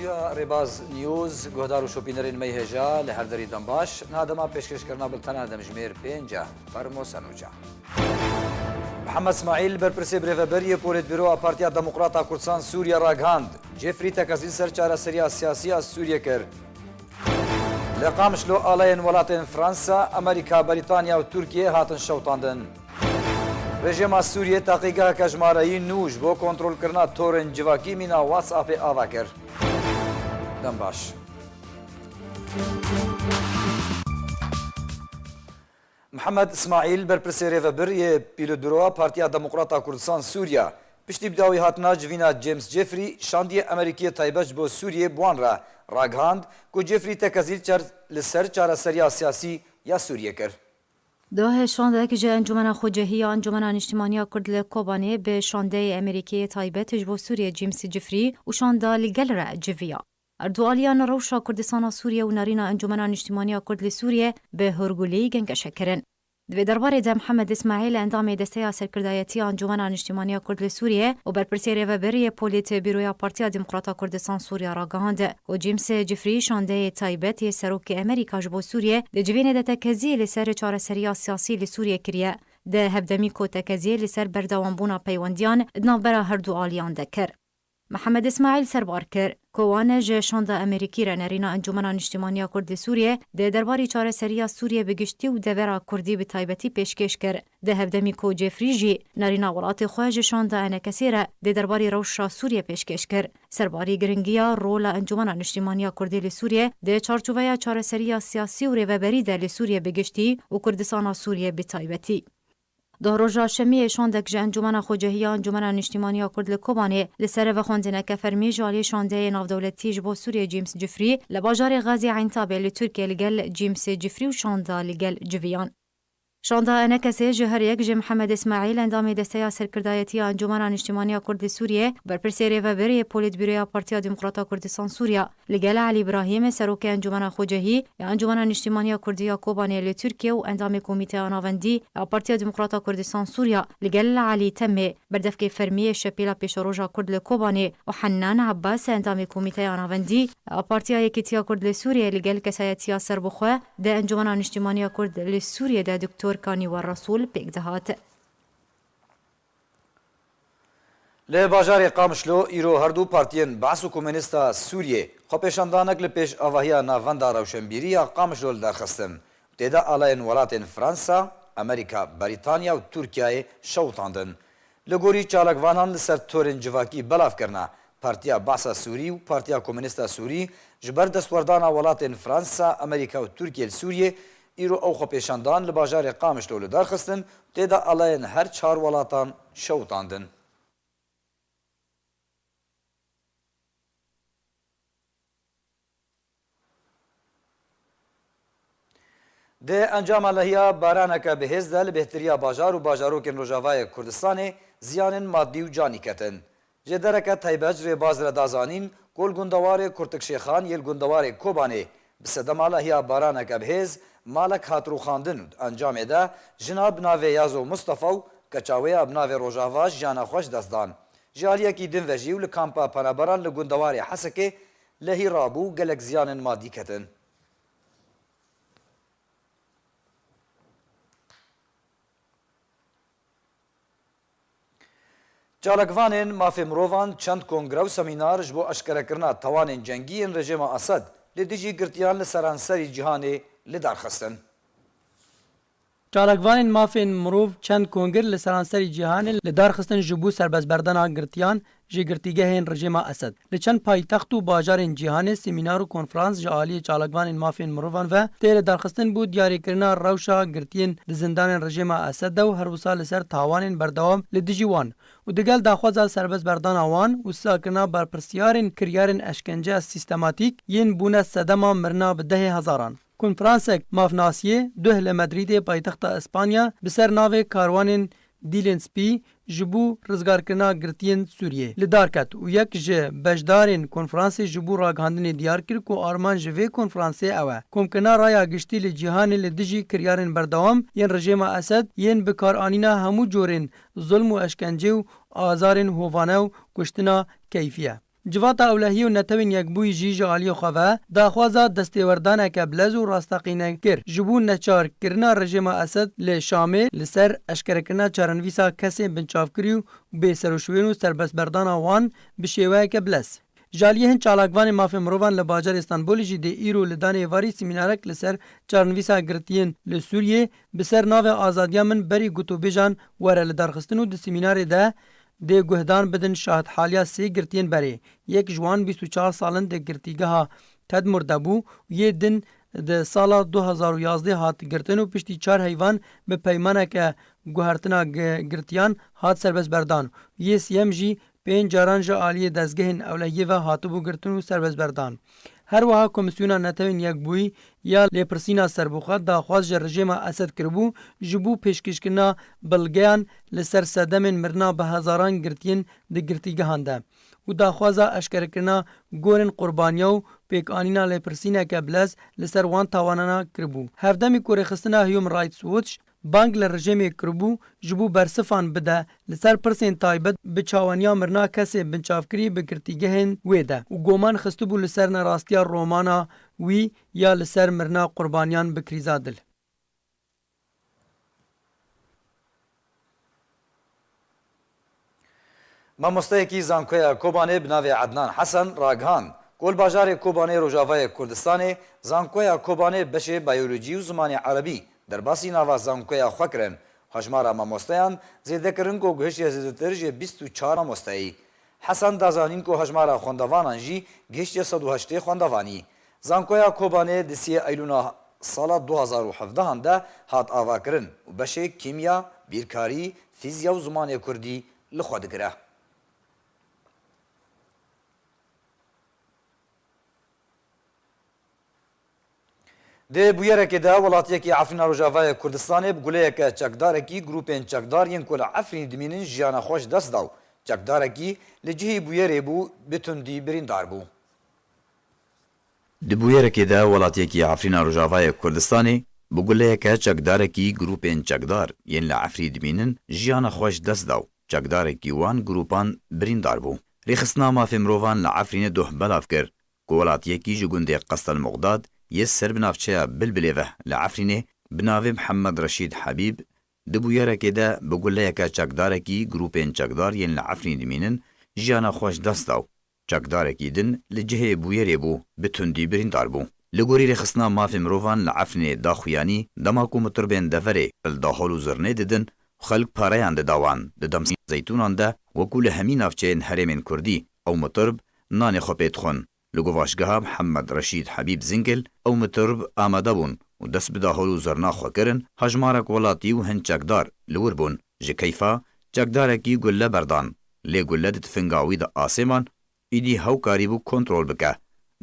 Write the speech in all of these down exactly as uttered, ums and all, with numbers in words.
Rêbaz News, guhdar û şopînerên me yê hêja li her derî dem baş. Niha dema pêşkêşkirina bultena demjimêr pênc e. Fermo Senûca. Mihemed Îsmaîl, berpirsê birêvebir yê Polîtbîroya Partiya Demokrata Kurdistan Sûriye ragihand. Cifrî tekezî li ser çareseriya siyasî ya Sûriye kir. Li Qamişlo alayên welatên Fransa, Amerîka, Brîtanya û Tirkiye hatin şewitandin. Rejîma Sûriyê teqîgeheke jimareyî nû ji bo kontrolkirina torên civakî mîna WhatsAppê ava kir. Dem baş. Mihemed Îsmaîl, berpirsê rêvebir yê Polîtbîroya Partiya Demokrata Kurdistan Sûriye, piştî bi dawî hatina civîna James Jeffrey, şandiyê Amerîkî yê taybet ji bo Sûriyê bi wan re ragihand ku Jeffrey tekezî li çar-, li ser çareseriya siyasî ya Sûriyê kir. Di şandeyek ji Encûmena Xwecihî ya Encûmena Niştimanî ya Kurd li Kobanê bi şandeyê Amerîkî yê taybet ji bo Sûriyê James Jeffrey û şanda li gel re civiya. Her du aliyan rewşa Kurdistana Sûriye û nerîna Encûmena Niştimanî ya Kurd li Sûriye bi hûrgulî gengeşe kirin. Di vê derbarê de Mihemed Îsmaîl, endamê Desteya Serkirdayetî ya Encûmena Niştimanî ya Kurd li Sûriye û berpirsê rêvebir yê Polîtbîroya Partiya Demokrata Kurdistan Sûriye ragihand ku James Jeffrey, şandeyê taybet yê Serokê Amerîka ji bo Sûriye, di civînê de tekezî li ser çareseriya siyasî li Sûriye kiriye. Di hevdemî ku tekezî li ser berdewambûna peywendiyan di navbera her du aliyan de kir. Mihemed Îsmaîl serbar kir ku wan ji şanda Amerîkî re nerîna Encûmena Niştimanî ya Kurd li Sûriye di derbarî çareseriya Sûriye bi giştî û devera Kurdî bi taybetî pêşkêş kir. Di hevdemî ku Jeffrey jî nerîna welatê xwe ji şanda enekesê re di derbarî rewşa Sûriye pêşkêş kir. Serbarî giringiya rola Encûmena Niştimanî ya Kurdî li Sûriye di çarçoveya çareseriya siyasî û rêveberî de li Sûriye bi giştî û Kurdistana Sûriye bi taybetî. Di roja şemiyê şandek ji Encûmena Xwecihî ya Encûmena Niştimanî ya Kurd li Kobanê li ser vexwendineke fermî ji aliyê şandeyê navdewletî ji bo Sûriyê James Jeffrey li bajarê Gazî Entabê li Tirkiye li gel James Jeffrey û şanda li gel civiyan. Şanda enekesê ji her yek ji Mihemed Îsmaîl, endamê Desteya Serkirdayetî ya Encûmena Niştimanî ya Kurd li Sûriye, berpirsê rêvebir yê Polîtbîroya Partiya Demokrata Kurdistan Sûriye, li gel Elî Îbrahîm, Serokê Encûmena Xwecihî ya Encûmena Niştimanî ya Kurdî ya Kobanê li Tirkiye û endamê Komîteya Navendî ya Partiya Demokrata Kurdistan Sûriye, li gel Elî Temê, berdevkê fermî yê Şepêla Pêşeroja Kurd li Kobanê û Hennan Ebbas, endamê Komîteya Navendî ya Partiya Yekîtiya Kurd li Sûriye, li gel kesayetiya serbixwe di Encûmena Niştimanî ya Kurd li Sûriye de Doktor Kanîwer Resûl pêk dihat. Li bajarê Qamişlo îro her du partiyên Baas û Komûnîsta Sûriyê xwepêşandanek li pêş avahiya Navenda Rewşenbîrî ya Qamişlo li dar xistin. Tê de alayên welatên Fransa, Amerîka, Brîtanya û Tirkiyeyê şewitandin. Li gorî çalakvanan li ser torên civakî belav kirine, Partiya Baasa Sûrî û Partiya Komûnîsta Sûrî ji ber destwerdana welatên Fransa, Amerîka û Tirkiye li Sûriyê, îro ew xwepêşandan li bajarê Qamişlo li dar xistin, tê de alayên her çar welatan şewitandin. Di encama lehiya baraneke bihêz de li bêhtiriya bajar û bajarokên Rojavayê Kurdistanê ziyanên madî û canî ketin. Jêdereke taybet ji rêbaz re da zanîn ku li gundewarê Kurtikşêxan yê li gundewarê Kobanê bi sedema lehiya baraneke bihêz malek hat rûxandin û di encamê de jina bi navê Yazo Mustafa û keça wê ya bi navê Rojava jiyana xwe ji dest dan. Ji aliyekî din ve jî û li kampa penaberan li gundewarê Hesekê lehî rabû, gelek ziyanên madî ketin. Çalakvanên mafê mirovan çend kongre û semînar ji bo eşkerekirina tawanên cengî yên rejîma Esed li dijî girtiyan li seranserî cîhanê li dar xistin. Çalakvanên mafên mirov çend kongir li seranserî cîhanê li dar xistin ji bo serbestberdana girtiyan ji girtîgehên rejîma Esed. Li çend paytext û bajarên cîhanê semînar û konferans ji aliyê çalakvanên mafên mirovan ve tê li darxistin bo diyarîkirina rewşa girtiyên di zindanên rejîma Esed de û her wisa li ser tawanên berdewam li dijî wan û digel daxwaza serbestberdana wan û sizakirina berpirsiyarên kiryarên eşkence sîstematîk yên bûne sedema mirina bi dehê hezaran. Konferansek mafnasiyê duh li Madrîdê paytexta Îspanya bi ser navê Karwanên Dîlên Spî ji bo rizgarkirina girtiyên Sûriyê li dar ket û yek ji beşdarên konferansê ji bo ragihandinê diyar kir ku armanc ji vê konferansê ew e, komkirina raya giştî li cîhanê li dijî kiryarên berdewam yên rejîma Esed yên bikaranîna hemû corên zulm û eşkencê û azarên hovane û kuştina keyfî ye. Civata Ewlehiyê û Netewên Yekbûyî jî ji aliyê xwe ve daxwaza destêwerdaneke bilez û rasteqîne kir ji bo neçarkirina rejêma Esed li Şamê li ser eşkerekirina çarenivîsa kesên binçavkirî û bêseroşwên û serbestberdana wan bi şêweyeke bilez. Ji aliyê hin çalakvanên mafê mirovan li bajarê Stenbolê jî dê îro li danê êvarî semînarek li ser çarenivîsa girtiyên li Sûriyê bi ser navê Azadiya Min berî gotûbêjan were lidarxistin û di semînarê de dê guhdan bidin şahidiya sê girtiyên berê. Yek ji wan bîst û çar sal in di girtîgeha Tedmur de bû û yê din di sala du hazar û yazdeh hat girtin û piştî çar heyvan bi peymaneke guhertina gi-, girtiyan hat serbestberdan. Yê siyem jî pênc caran ji aliyê dezgehên ewlehiyê ve hatibû girtin û serbestberdan. Her wiha Komîsyona Netewên Yekbûyî ya Lêpirsîna Serbixwe daxwaz ji rejêma Esed kiribû ji bo pêşkêşkirina belgeyan li ser sedemên mirina bi hezaran girtiyên di girtîgehan de û daxwaza eşkerekirina gorên qurbaniya û pêkanîna lêpirsîneke bilez li ser wan tawanana kiribû. Hevdemî ku rêxistina Human Rights Watch bang li rejêmê kiribû ji bo bersifan bide li ser pirsên taybet bi çawaniya mirina kesê binçavkirî bi girtîgehên wê de û goman xistibû li ser nerastiya romana wî ya li ser mirina qurbaniyan bi krîza dil. Mamosteyekî Zankoya Kobanê bi navê Ednan Hesen ragihand ku li bajarê Kobanê Rojavayê Kurdistanê Zankoya Kobanê beşê Biyolojî û Zimanê Erebî derbasî nava zankoya xwe kirin. Hejmara mamosteyan zêde kirin ku gihiştiye zêdetir ji bîst û çar mamosteyî. Hesen da zanîn ku hejmara xwendevanan jî gihiştiye sed û heştê xwendevanî. Zankoya Kobanê di sê Eylûna sala du hazar û hevdehan de hat avakirin û beşê kîmya, bîrkarî, fîzya û zimanê kurdî li xwe digire. Di bûyerekê de, welatiyekî Efrîna Rojavayê Kurdistanê bi guleyeke çekdarekî grûpên çekdar yên ku li Efrînê dimînin jiyana xwe ji dest da û çekdarekî li cihê bûyerê bû, bi tundî birîndar bû. Di bûyerekê de, welatiyekî Efrîna Rojavayê Kurdistanê bi guleyeke çekdarekî grûpên çekdar yên li Efrînê dimînin jiyana xwe ji dest da û çekdarekî wan grûpan birîndar bû. Rêxistina mafê mirovan li Efrînê doh belav kir ku welatiyekî ji gundê Qestelmuqdad yê ser bi navçeya Bilbilê ve li Efrînê bi navê Mihemed Reşîd Hebîb di bûyerekê de bi guleyeke çekdarekî grûpên çekdar yên li Efrînê dimînin jiyana xwe ji dest da û çekdarekî din li cihê bûyerê bû, bi tundî birîndar bû. Li gorî rêxistina mafê mirovan li Efrînê daxuyanî, dema ku mitirbên deverê li dahol û zirnê didin, xelk pareyan dida wan. Di demsîna zeytûnan de, wekû li hemî navçeyên herêmên kurdî, ew mitirb nanê xwe pê dixwin. Li guvaşgeha Mihemed Reşîd Hebîb Zingil ew mitirb amade bûn û dest bi dahol û zirna xwe kirin, hejmarek welatî û hin çekdar li wir bûn. Ji keyfa çekdarekî gulle berdan, lê gulle di tifinga wî de asê man, îdî hew karîbû kontrol bike.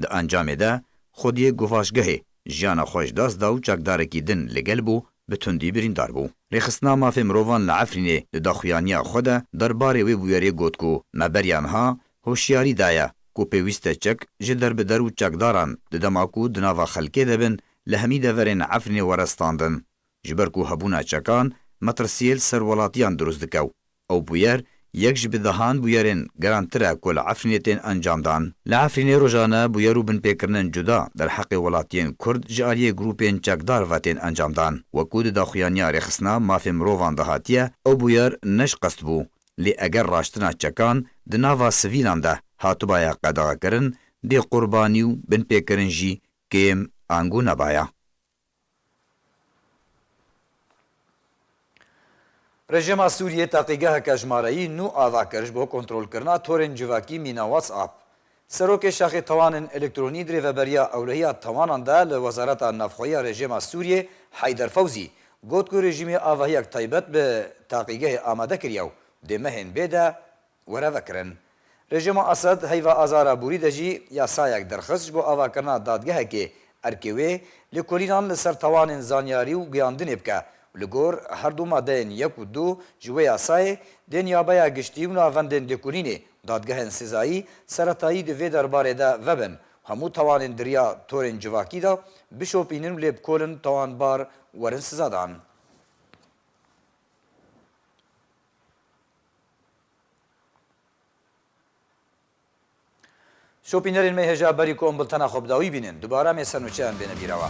Di encamê de xwediyê guvaşgehê jiyana xwe ji dest da û çekdarekî din li gel bû, bi tundî birîndar bû. Rêxistina mafê mirovan li Efrînê di daxuyaniya xwe de derbarê wê bûyerê got ku me beriya niha hoşiyarî daye ku pêwîst e çek ji derbider û çekdaran di dema ku di nava xelkê de bin li hemî deverên Efrînê were standin. Ji ber ku hebûna çekan metirsiyê li ser welatiyan dirust dike û ew bûyer yek ji bi dehan bûyerên girantir e ku li Efrînê tên encamdan. Li Efrînê rojane bûyer û binpêkirinên cuda derheqê welatiyên Kurd ji aliyê grûpên çekdar ve tên encamdan. Wekû di daxuyaniya rêxistina mafê mirovan de hatiye, ew bûyer ne ji qest bû. Lê eger raştina çekan di nava sivîlan de hatibaya qedexekirin, dê qurbanî û binpêkirin jî kêm ango nebaya. Rejîma Sûriyê teqîgeheke jimareyî nû ava kir ji bo kontrolkirina torên civakî mîna WhatsApp. Serokê Şaxê Tewanên Elektronî di rêveberiya ewlehiya tewanan de li Wezareta Navxweyî ya Rejîma Sûriyê Heyder Fewzî got ku rejîmê avahiyek taybet bi teqîgehê amade kiriye û dê mehên bê de were vekirin. Rejîma Esed heyva azara borî de jî yasayek derxist ji bo avakirina dadgehekê erkê wê lêkolînan li ser tewanên zanyarî û geyandinê bike û li gor her du madeyên yek û du ji wê yasayê dê niyabeya giştî û navendên lêkolînê, dadgehên sezayî seretayî di vê derbarê de vebin û hemû tewanên di riya torên civakî de bişopînin û lê bikolin tawanbar werin sizadan. Şopînerên me hêja berî ku em bultena xwe bi dawî bînin, dubare em ê ser nûçeyan bêne bîra we.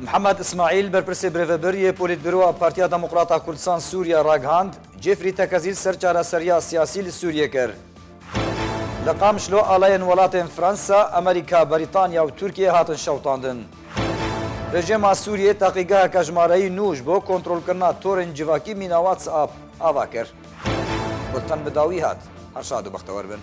Mihemed Îsmaîl, berpirsê birêvebir yê Polîtbîroya Partiya Demokrata Kurdistan Sûriye ragihand, Jeffrey Tekezî li ser çareseriya siyasî li Sûriyê kir. Li Qamişlo alayên welatên Fransa, Amerîka, Berîtanya û Tirkiye hatin şewitandin. Rejîma Sûriyê teqîgeheke jimareyî nû ji bo kontrolkirina torên civakî mîna WhatsApp ava kir. Bulten bi dawî hat. Her şad û bextewar bin.